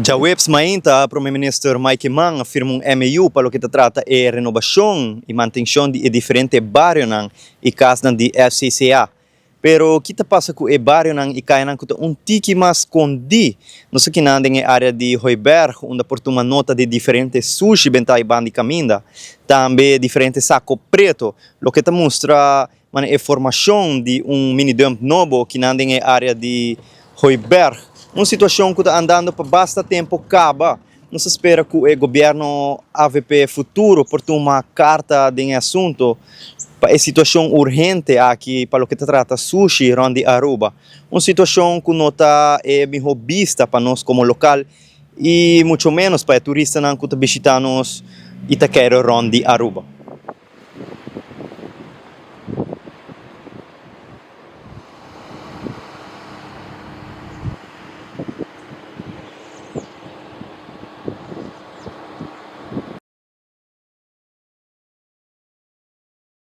Djaweps mainta, Prome Minister Mike Eman a firma un MOU pa loke ta trata e renobacion y mantencion di e diferente barionan y casnan di FCCA. Pero ki ta pasa cu e barionan y cayanan cu ta un tiki mas scondi? Nos a kinan den e area di Hooiberg unda por tuma nota di diferente sushi benta y banda di caminda. Tambe diferente saco preto, loke ta mustra Manera e formacion di un mini dump nobo kinan den e area di Hooiberg. Un situacion cu ta andando pa basta tempo caba. Nos ta spera cu e gobierno avp futuro por tuma carta den e asunto pa e situacion urgente aki pa loke ta trata sushi rond di Aruba. Un situacion cu no ta e miho bista pa nos como local y mucho menos pa e turistanan cu ta bishita nos y ta kere rond di Aruba.